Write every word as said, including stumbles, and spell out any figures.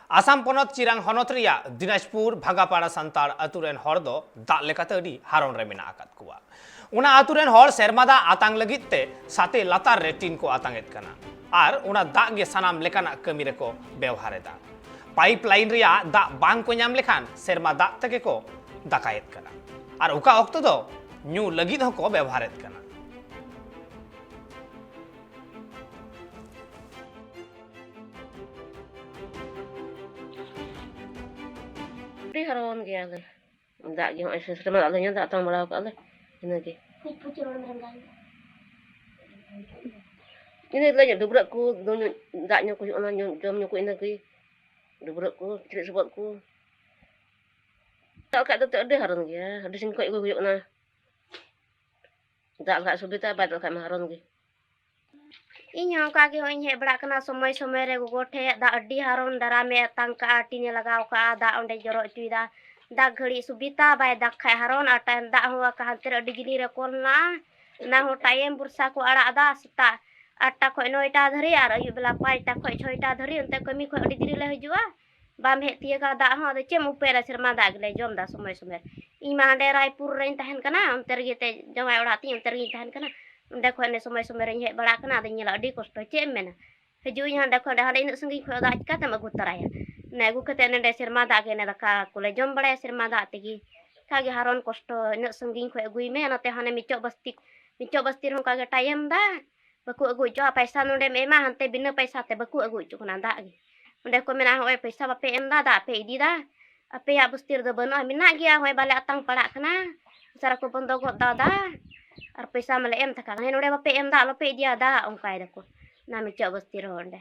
ᱟᱥᱟᱢ ᱯᱚᱱᱚᱛ ᱪᱤᱨᱟᱝ ᱦᱚᱱᱚᱛ ᱨᱮᱭᱟᱜ ᱫᱤᱱᱟᱡᱽᱯᱩᱨ ᱵᱷᱟᱜᱟᱯᱟᱲᱟ ᱥᱟᱱᱛᱟᱲ ᱟᱹᱛᱩ ᱨᱮᱱ ᱦᱚᱲ ᱫᱚ ᱫᱟᱜ ᱞᱮᱠᱟᱛᱮ ᱟᱹᱰᱤ ᱦᱟᱨᱚᱱ ᱨᱮ ᱢᱮᱱᱟᱜ ᱟᱠᱟᱫ ᱠᱚᱣᱟ᱾ ᱚᱱᱟ ᱟᱹᱛᱩ ᱨᱮᱱ ᱦᱚᱲ ᱥᱮᱨᱢᱟ ᱫᱟᱜ ᱟᱛᱟᱝ ᱞᱟᱹᱜᱤᱫ ᱛᱮ ᱥᱟᱛᱮ ᱞᱟᱛᱟᱨ ᱨᱮ ᱴᱤᱱ ᱠᱚ ᱟᱛᱟᱝ ᱮᱫ ᱠᱟᱱᱟ᱾ ᱟᱨ ᱚᱱᱟ ᱫᱟᱜ ᱜᱮ ᱥᱟᱱᱟᱢ ᱞᱮᱠᱟᱱᱟᱜ ᱠᱟᱹᱢᱤ ᱨᱮᱠᱚ ᱵᱮᱣᱦᱟᱨ ᱮᱫᱟ᱾ ᱯᱟᱭᱤᱯ ᱞᱟᱭᱤᱱ ᱨᱮᱭᱟᱜ ᱫᱟᱜ ᱵᱟᱝ ᱠᱚ ᱧᱟᱢ ᱞᱮᱠᱷᱟᱱ ᱥᱮᱨᱢᱟ ᱫᱟᱜ ᱛᱮᱜᱮ ᱠᱚ ᱫᱟᱠᱟᱭᱮᱫ ᱠᱟᱱᱟ᱾ ᱟᱨ ᱚᱠᱟ ᱚᱠᱛᱚ ᱫᱚ ᱧᱩ ᱞᱟᱹᱜᱤᱫ ᱦᱚᱸᱠᱚ ᱵᱮᱣᱦᱟᱨᱮᱫ ᱠᱟᱱᱟ᱾ ᱟᱹᱰᱤ ᱦᱟᱨᱚᱱ ᱜᱮᱭᱟᱞᱮ᱾ ᱫᱟᱜ ᱜᱮ ᱦᱚᱸᱜᱼᱚᱭ ᱥᱮᱨᱢᱟ ᱫᱟᱜ ᱞᱮ ᱧᱩᱭᱟ, ᱫᱟᱜ ᱛᱟᱝ ᱵᱟᱲᱟ ᱟᱠᱟᱫ ᱞᱮ, ᱤᱱᱟᱹᱜᱮ᱾ ᱤᱱᱟᱹ ᱞᱟᱹᱜᱤᱫ ᱰᱟᱹᱵᱽᱨᱟᱹᱜ ᱠᱚ, ᱫᱟᱜ ᱧᱩ ᱠᱚ ᱦᱩᱭᱩᱜ ᱠᱟᱱᱟ, ᱡᱚᱢ ᱧᱩ ᱠᱚ ᱤᱱᱟᱹᱜᱮ᱾ ᱰᱟᱹᱵᱽᱨᱟᱹᱜ ᱠᱚ, ᱠᱤᱪᱨᱤᱡ ᱥᱚᱵᱚᱫ ᱠᱚ᱾ ᱫᱟᱜ ᱠᱷᱟᱡ ᱫᱚ ᱟᱹᱰᱤ ᱦᱟᱨᱚᱱ ᱜᱮᱭᱟ, ᱟᱹᱰᱤ ᱥᱟᱺᱜᱤᱧ ᱠᱷᱚᱡ ᱟᱹᱜᱩᱭ ᱦᱩᱭᱩᱜ ᱠᱟᱱᱟ᱾ ᱫᱟᱜ ᱞᱮᱠᱷᱟᱡ ᱥᱩᱵᱤᱫᱷᱟ, ᱵᱟᱭ ᱫᱟᱜ ᱞᱮᱠᱷᱟᱡ ᱢᱟ ᱦᱟᱨᱚᱱ ᱜᱮ᱾ ᱤᱧ ᱦᱚᱸ ᱚᱱᱠᱟ ᱜᱮ ᱦᱚᱸᱜᱼᱚᱭ ᱤᱧ ᱦᱮᱡ ᱵᱟᱲᱟᱜ ᱠᱟᱱᱟ ᱥᱚᱢᱚᱭ ᱥᱚᱢᱚᱭ ᱨᱮ ᱜᱚᱜᱚ ᱴᱷᱮᱡ, ᱫᱟᱜ ᱟᱹᱰᱤ ᱦᱟᱨᱚᱱ ᱫᱟᱨᱟᱢᱮ ᱟᱛᱟᱝ ᱠᱟᱜᱼᱟ, ᱴᱤᱱᱮ ᱞᱟᱜᱟᱣ ᱠᱟᱜᱼᱟ, ᱫᱟᱜ ᱚᱸᱰᱮ ᱡᱚᱨᱚ ᱦᱚᱪᱚᱭᱮᱫᱟ᱾ ᱫᱟᱜ ᱜᱷᱟᱹᱲᱤᱡ ᱥᱩᱵᱤᱛᱟ ᱵᱟᱭ ᱫᱟᱜ ᱠᱷᱟᱡ ᱦᱟᱨᱚᱱ, ᱟᱨ ᱴᱟᱭᱤᱢ ᱫᱟᱜ ᱦᱚᱸ ᱚᱠᱟ ᱦᱟᱱᱛᱮ ᱨᱮ ᱟᱹᱰᱤ ᱡᱤᱞᱤᱧ ᱨᱮ ᱠᱚᱞ ᱢᱮᱱᱟᱜᱼᱟ, ᱚᱱᱟ ᱦᱚᱸ ᱴᱟᱭᱤᱢ ᱵᱷᱚᱨᱥᱟ ᱠᱚ ᱟᱲᱟᱜ ᱮᱫᱟ᱾ ᱥᱮᱛᱟᱜ ᱟᱴᱴᱟ ᱠᱷᱚᱡ ᱱᱚᱭᱴᱟ ᱫᱷᱟᱹᱨᱤᱡ ᱟᱨ ᱟᱹᱭᱩᱵ ᱵᱮᱞᱟ ᱯᱟᱸᱪᱴᱟ ᱠᱷᱚᱡ ᱪᱷᱚᱭᱴᱟ ᱫᱷᱟᱹᱨᱤᱡ, ᱚᱱᱛᱮ ᱠᱟᱹᱢᱤ ᱠᱷᱚᱡ ᱟᱹᱰᱤ ᱫᱮᱨᱤ ᱞᱮ ᱦᱤᱡᱩᱜᱼᱟ᱾ ᱵᱟᱢ ᱦᱮᱡ ᱛᱤᱭᱟᱹᱜᱟ ᱫᱟᱜ ᱦᱚᱸ, ᱟᱫᱚ ᱪᱮᱫ ᱮᱢ ᱩᱯᱟᱹᱭᱟ, ᱥᱮᱨᱢᱟ ᱫᱟᱜ ᱜᱮᱞᱮ ᱡᱚᱢ ᱮᱫᱟ ᱥᱚᱢᱚᱭ ᱥᱚᱢᱚᱭ᱾ ᱤᱧ ᱢᱟ ᱦᱟᱸᱰᱮ ᱨᱟᱭᱯᱩᱨ ᱨᱮᱧ ᱛᱟᱦᱮᱱ ᱠᱟᱱᱟ, ᱚᱱᱛᱮ ᱨᱮᱜᱮ ᱛᱮ ᱡᱟᱶᱟᱭ ᱚᱲᱟᱜ ᱛᱤᱧ, ᱚᱱᱛᱮ ᱨᱮᱜᱮᱧ ᱛᱟᱦᱮᱱ ᱠᱟᱱᱟ᱾ ᱚᱸᱰᱮ ᱠᱷᱚᱡ ᱱᱮ ᱥᱚᱢᱚᱭ ᱥᱚᱢᱚᱭ ᱨᱮᱧ ᱦᱮᱡ ᱵᱟᱲᱟᱜ ᱠᱟᱱᱟ, ᱟᱫᱚᱧ ᱧᱮᱞᱟ ᱟᱹᱰᱤ ᱠᱚᱥᱴᱚ, ᱪᱮᱫ ᱮᱢ ᱢᱮᱱᱟ᱾ ᱦᱤᱡᱩᱜ ᱟᱹᱧ ᱦᱟᱸᱰᱮ ᱠᱷᱚᱡ, ᱦᱟᱸᱰᱮ ᱤᱱᱟᱹᱜ ᱥᱟᱺᱜᱤᱧ ᱠᱷᱚᱡ ᱫᱟᱜ ᱪᱤᱠᱟᱛᱮᱢ ᱟᱹᱜᱩ ᱛᱚᱨᱟᱭᱟ? ᱚᱱᱮ ᱟᱹᱜᱩ ᱠᱟᱛᱮ ᱱᱚᱰᱮ ᱥᱮᱨᱢᱟ ᱫᱟᱜ ᱜᱮ, ᱚᱱᱮ ᱫᱟᱠᱟ ᱠᱚᱞᱮ ᱡᱚᱢ ᱵᱟᱲᱟᱭᱟ ᱥᱮᱨᱢᱟ ᱫᱟᱜ ᱛᱮᱜᱮ᱾ ᱚᱱᱠᱟ ᱜᱮ ᱦᱟᱨᱚᱱ ᱠᱚᱥᱴᱚ, ᱤᱱᱟᱹᱜ ᱥᱟᱺᱜᱤᱧ ᱠᱷᱚᱡ ᱟᱹᱜᱩᱭ ᱢᱮ, ᱱᱚᱛᱮ ᱦᱟᱱᱮ ᱢᱤᱪᱚᱜ ᱵᱟᱥᱛᱤ, ᱢᱤᱪᱚᱜ ᱵᱟᱥᱛᱤ ᱨᱮᱦᱚᱸ ᱚᱱᱠᱟ ᱜᱮ ᱴᱟᱭᱮᱢ ᱫᱟᱜ ᱵᱟᱠᱚ ᱟᱹᱜᱩ ᱦᱚᱪᱚᱜᱼᱟ, ᱯᱚᱭᱥᱟ ᱱᱚᱰᱮᱢ ᱮᱢᱟ, ᱦᱟᱱᱛᱮ ᱵᱤᱱᱟᱹ ᱯᱚᱭᱥᱟ ᱛᱮ ᱵᱟᱠᱚ ᱟᱹᱜᱩ ᱦᱚᱪᱚᱜ ᱠᱟᱱᱟ ᱫᱟᱜ ᱜᱮ᱾ ᱚᱸᱰᱮ ᱠᱚ ᱢᱮᱱᱟ, "ᱦᱚᱸᱜᱼᱚᱭ ᱯᱚᱭᱥᱟ ᱵᱟᱯᱮ ᱮᱢ ᱮᱫᱟ, ᱫᱟᱜ ᱯᱮ ᱤᱫᱤᱭᱮᱫᱟ, ᱟᱯᱮᱭᱟᱜ ᱵᱚᱥᱛᱤ ᱨᱮᱫᱚ ᱵᱟᱹᱱᱩᱜᱼᱟ, ᱢᱮᱱᱟᱜ ᱜᱮᱭᱟ, ᱦᱚᱸᱜᱼᱚᱭ ᱵᱟᱞᱮ ᱟᱛᱟᱝ ᱯᱟᱲᱟᱜ ᱠᱟᱱᱟ, ᱥᱟᱨᱟ ᱠᱚ ᱵᱚᱱᱫᱚ ᱜᱚᱫ ᱫᱟ ᱫᱟᱜ, ᱟᱨ ᱯᱚᱭᱥᱟ ᱢᱟᱞᱮ ᱮᱢ ᱛᱟᱠᱟ ᱠᱟᱱᱟ, ᱱᱚᱰᱮ ᱵᱟᱯᱮ ᱮᱢ ᱮᱫᱟ, ᱟᱞᱚᱯᱮ ᱤᱫᱤᱭᱟ ᱫᱟᱜ", ᱚᱱᱠᱟᱭ ᱫᱟᱠᱚ ᱚᱱᱟ ᱢᱤᱪᱟᱹᱜ ᱵᱚᱥᱛᱤ ᱨᱮᱦᱚᱸ ᱚᱸᱰᱮ᱾